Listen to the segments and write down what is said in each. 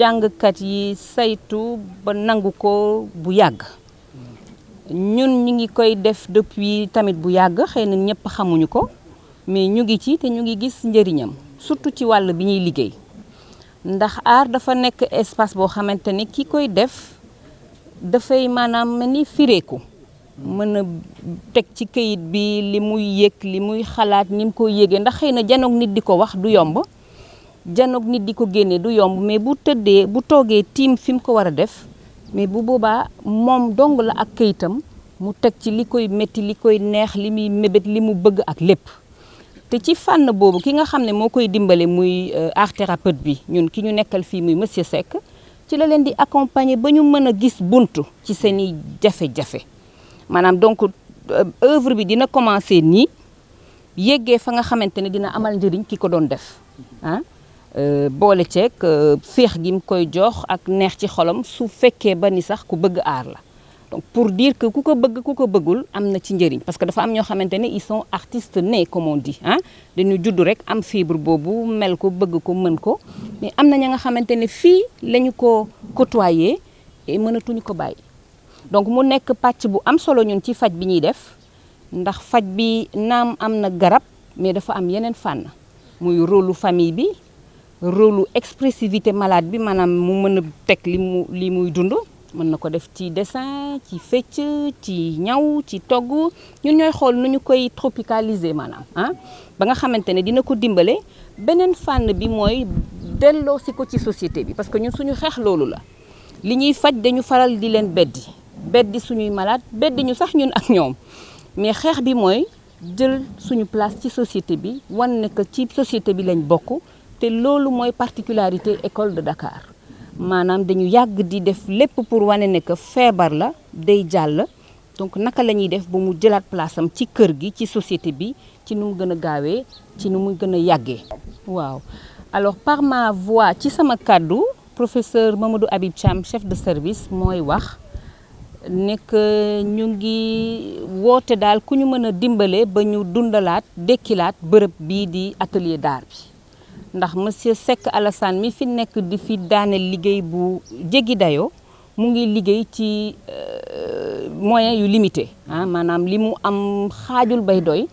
jàngkat yi saytu ba nangu ko bu yàgg ñun ñu ngi koy def depuis tamit bu yàgg xëy na ñëpp xamuñu ko mais ñu ngi ci te ñu ngi gis njëriñam surtout ci wàll bi ñuy liggéey ndax aar dafa nekk espace boo xamante ne ki koy def dafay maanaam mel ni fireeku mën a teg ci kayit bi li muy yëg li muy xalaat ni mu koy yëgee ndax xëy na janoog nit di ko wax du yomb janoog nit di ko génnee du yomb mais bu tëddee bu toogee tiim fi mu ko war a def mais bu boobaa moom dong la ak kayitam mu teg ci li koy métti li koy neex li muy mébét li mu bëgg ak lépp te ci fànn boobu ki nga xam ne moo koy dimbale muy art thérapeute bi ñun ki ñu nekkal fii muy monsieur Seck ci la leen di accompagner ba ñu mën a gis buntu ci seeni jafe-jafe maanaam donc œuvre bi dina commencer nii yeggee fa nga xamante ne dina amal njëriñ ki ko doon def ah boole ceeg féex gi mu koy jox ak neex ci xolam su fekkee ba ni sax ku bëgg aar la donc pour dire que ku ko bëgg ku ko bëggul am na ci njëriñ parce que dafa am ñoo xamante ne ils sont artistes nés comme on dit ah dañu judd rek am fibre boobu mel ko bëgg ko mën ko mais am na ña nga xamante ne fii lañu ko côtoyer et mënatuñu ko bàyyi donc mu nekk pàcc bu am solo ñun ci faj bi ñuy def ndax faj bi naam am na garab mais dafa am yeneen fànn muy rôlu famille bi rôlu expressivité malade bi maanaam mu mën a teg li muy dund mën na ko def ci dessin ci fecc ci ñaw ci togg ñun ñooy xool nu ñu koy tropicaliser maanaam ah ba nga xamante ne dina ko dimbale beneen fànn bi mooy delloo si ko ci société bi parce que ñun suñu xeex loolu la li ñuy faj dañu faral di leen beddi suñuy malade beddi ñu sax ñun ak ñoom mais xeex bi mooy jël suñu place ci société bi wan ne que ci société bi lañ bokk te loolu mooy particularité école de Dakar maanaam dañu yàgg di def lépp pour wane ne que feebar la day jàll donc naka la ñuy def ba mu jëlaat place am ci kër gi ci société bi ci nu mu gën a gaawee ci nu mu gën a yàggee. waaw alors par ma voix ci sama kàddu professeur Mamadou Habib Thiam chef de service mooy wax ne que ñu ngi woote daal ku ñu mën a dimbale ba ñu dundalaat dekkilaat bërëb bii di atelier d'art bi. ndax monsieur Seck Alassane mi fi nekk di fi daaneel liggéey bu jéggi dayoo mu ngi liggéey ci moyens yu limité ah maanaam li mu am xaajul bay doy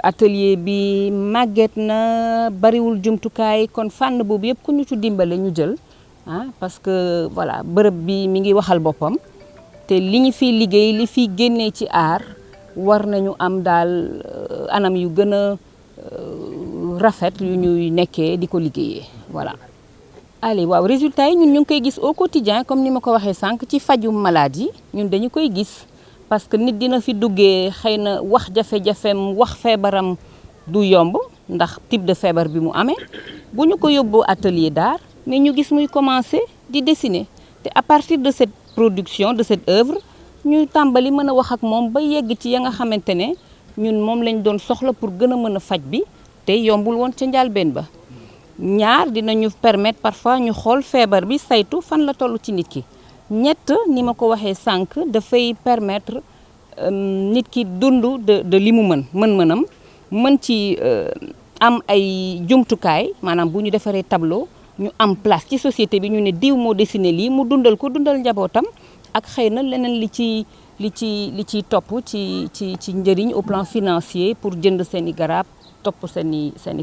atelier bi màgget na bariwul jumtukaay kon fànn boobu yëpp ku ñu ci dimbale ñu jël ah parce que voilà bërëb bi mi ngi waxal boppam te li ñu fiy liggéey li fiy génnee ci aar war nañu am daal anam yu gën a rafet yu ñuy nekkee di ko liggéeyee voilà. allez waaw résultat yi ñun ñu ngi koy gis au quotidien comme ni ma ko waxee sànq ci faju malade yi ñun dañu koy gis parce que nit dina fi duggee xëy na wax jafe-jafem wax feebaram du yomb ndax type de feebar bi mu amee bu ñu ko yóbboo atelier d'art mais ñu gis muy commencer di dessiner te à partir de cette production de cette œuvre ñu tàmbali mën a wax ak moom ba yegg ci ya nga xamante ne ñun moom lañ doon soxla pour gën a mën a faj bi te yombul woon ca njàlbeen ba ñaar dinañu permettre parfois ñu xool feebar bi saytu fan la toll ci nit ki ñett ni ma ko waxee sànq dafay permettre nit ki dund de li mu mën-mënam mën ci am ay jumtukaay maanaam bu ñu defaree tableau ñu am place ci société bi ñu ne diw moo dessiné lii mu dundal ko dundal njabootam ak xëy na leneen li ciy topp ci njëriñ au plan financier pour jënd seen i garab topp seen i fay